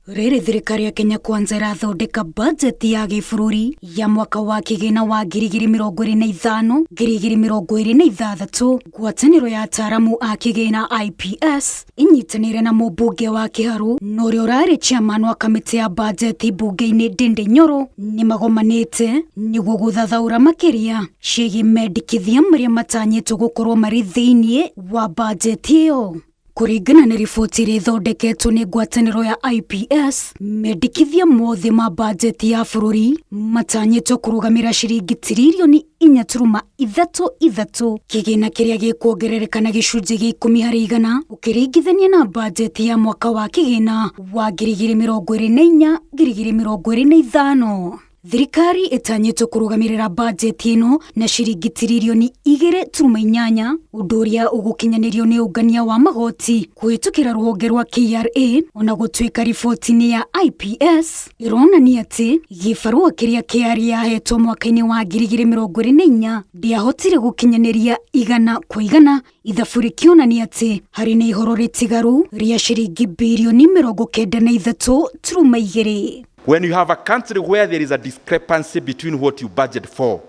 Rĩrĩ thirikari ya Kenya Kwanza ĩrathondeka bajeti ya gĩbũrũri ya mwaka wa kĩgĩna wa 2025 2026, ngwatanĩro ya ataaramu a kĩgĩna IPS ĩnyitanĩire na mũmbunge wa Kĩharũ na ũrĩa ũrarĩ chairman wa kamĩtĩ ya bajeti mbunge-inĩ Ndindi Nyoro nĩ magomanĩte nĩguo gũthathaũra makĩria ciĩgiĩ mendekithia marĩa matanyĩtwo gũkorwo marĩ thĩinĩ wa bajeti ĩyo. Kũringana na riboti ĩrĩa ĩthondeketwo nĩ ngwatanĩro ya IPS, mendekithia mothe ma bajeti ya bũrũri matanyĩtwo kũrũgamĩra ciringi tiririoni 4.33, kĩgĩna kĩrĩa gĩkuongerereka na gĩcunjĩ gĩa 10% ũkĩringithania na bajeti ya mwaka wa kĩgĩna wa 2024 2025. Thirikari ĩtanyĩtwo kũrũgamĩrĩra bajeti ĩno na ciringi tiririoni 2.8, ũndũ ũrĩa ũgũkinyanĩrio nĩ ũngania wa magoti kũhĩtũkĩra rũhonge rwa KRA, ona gũtuĩka riboti-inĩ ya IPS ĩronania atĩ gĩbarũa kĩrĩa KRA yahetwo mwaka-inĩ wa 2024 ndĩahotire gũkinyanĩria 100% ithabu, rĩkĩonania atĩ harĩ na ihoro rĩtigaru rĩa ciringi birioni 93.2. When you have a country where there is a discrepancy between what you budget for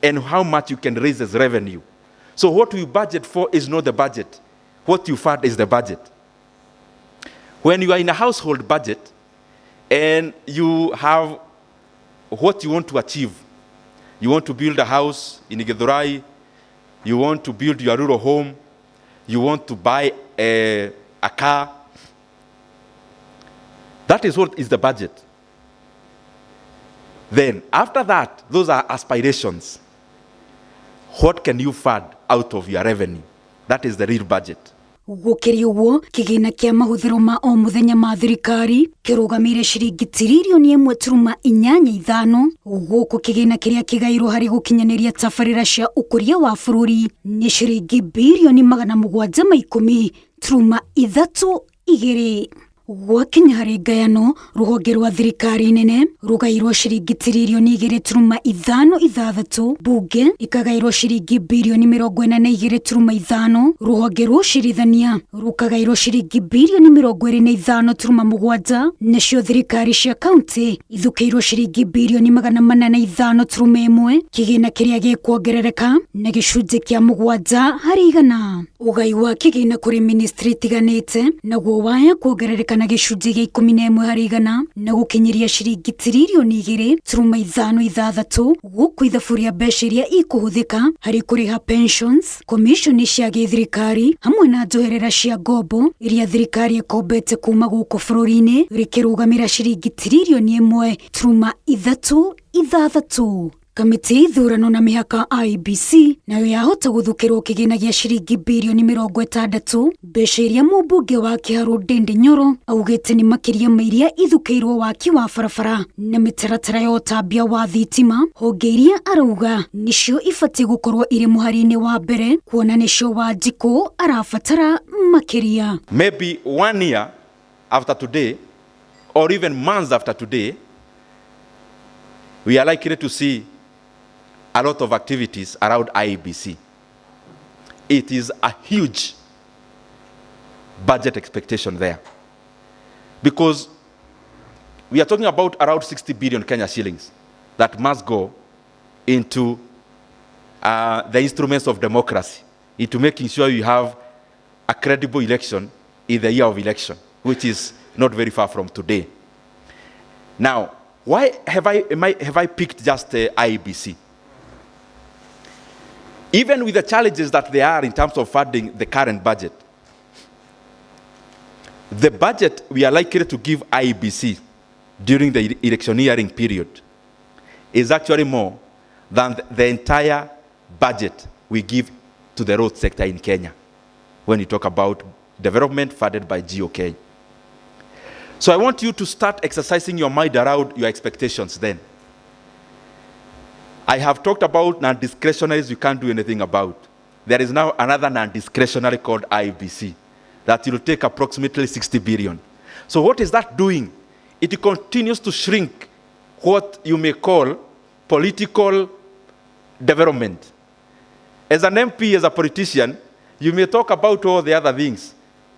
and how much you can raise as revenue. So what you budget for is not the budget. What you fund is the budget. When you are in a household budget and you have what you want to achieve, you want to build a house in Githurai, you want to build your rural home, you want to buy a car. That is what is the budget. Then, after that, those are aspirations. What can you fund out of your revenue? That is the real budget. Gũkĩrĩ ũguo, kĩgĩna kĩa mahũthĩro ma o mũthenya ma thirikari kĩrũgamĩire ciringi tiririoni 1.85, gũkũ kĩgĩna kĩrĩa kĩgairwo harĩ gũkinyanĩria tabarĩra cia ũkũria wa bũrũri nĩ ciringi birioni 710.32. Gwakinya harĩ ngayano, rũhonge rwa thirikari nene rũgairwo ciringi tiririoni 2.56, mbunge ikagairwo ciringi birioni 42.5, rũhonge rwa ũcirithania rũkagairwo ciringi birioni 25.7, nacio thirikari cia kaunti ithukĩirwo ciringi birioni 405.1, kĩgĩna kĩrĩa gĩkuongerereka na gĩcunjĩ kĩa 7%. Ũgai wa kĩgĩna kũrĩ ministry itiganĩte naguo waya kuongerereka na gĩcunjĩ gĩa 11% na gũkinyĩria ciringi tiririoni 2.56, gũkũ ithabu rĩa mbeca iria ikũhũthĩka harĩ kũrĩha pensions, komishoni cia gĩthirikari hamwe na njoherera cia ngombo iria thirikari ĩkombete kuma gũkũ bũrũri-inĩ rĩkĩrũgamĩra ciringi tiririoni 1.36. Kamĩtĩ ya ithurano na mĩhaka IEBC nayo yahota gũthukĩrwo kĩgĩna gĩa ciringi birioni 60, mbeca iria mũmbunge wa Kĩharũ Ndindi Nyoro augĩte nĩ makĩria ma iria ithukĩirwo waki wa barabara na mĩtaratara ya ũtambia wa thitima, honge iria arauga nĩcio ibatiĩ gũkorwo irĩ mũhari-inĩ wa mbere kuona nĩcio Wanjikũ arabatara makĩria. Maybe one year after today, or even months after today, we are likely to see a lot of activities around IEBC. It is a huge budget expectation there, because we are talking about around 60 billion Kenya shillings that must go into the instruments of democracy, into making sure you have a credible election in the year of election, which is not very far from today. Now, why have I picked just IEBC? Even with the challenges that there are in terms of funding the current budget, the budget we are likely to give IEBC during the electioneering period is actually more than the entire budget we give to the road sector in Kenya when you talk about development funded by GOK. So I want you to start exercising your mind around your expectations then. I have talked about non-discretionaries you can't do anything about. There is now another non-discretionary called IEBC that will take approximately 60 billion. So what is that doing? It continues to shrink what you may call political development. As an MP, as a politician, you may talk about all the other things.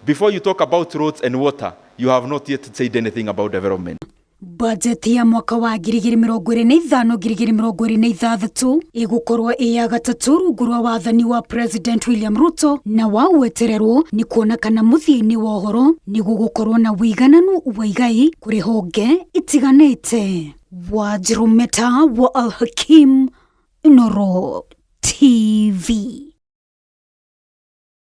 Before you talk about roads and water, You have not yet said anything about development. Bajeti ya mwaka wa 2025 2026 ĩgũkorwo ĩ ya gatatũ rungu rwa wathani wa President William Ruto, na wa gwetererwo nĩ kuona kana mũthia-inĩ wa ũhoro nĩ gũgũkorwo na ũigananu wa igai kũrĩ honge itiganĩte. Wanjirũ Meta wa Al Hakim, Inooro TV.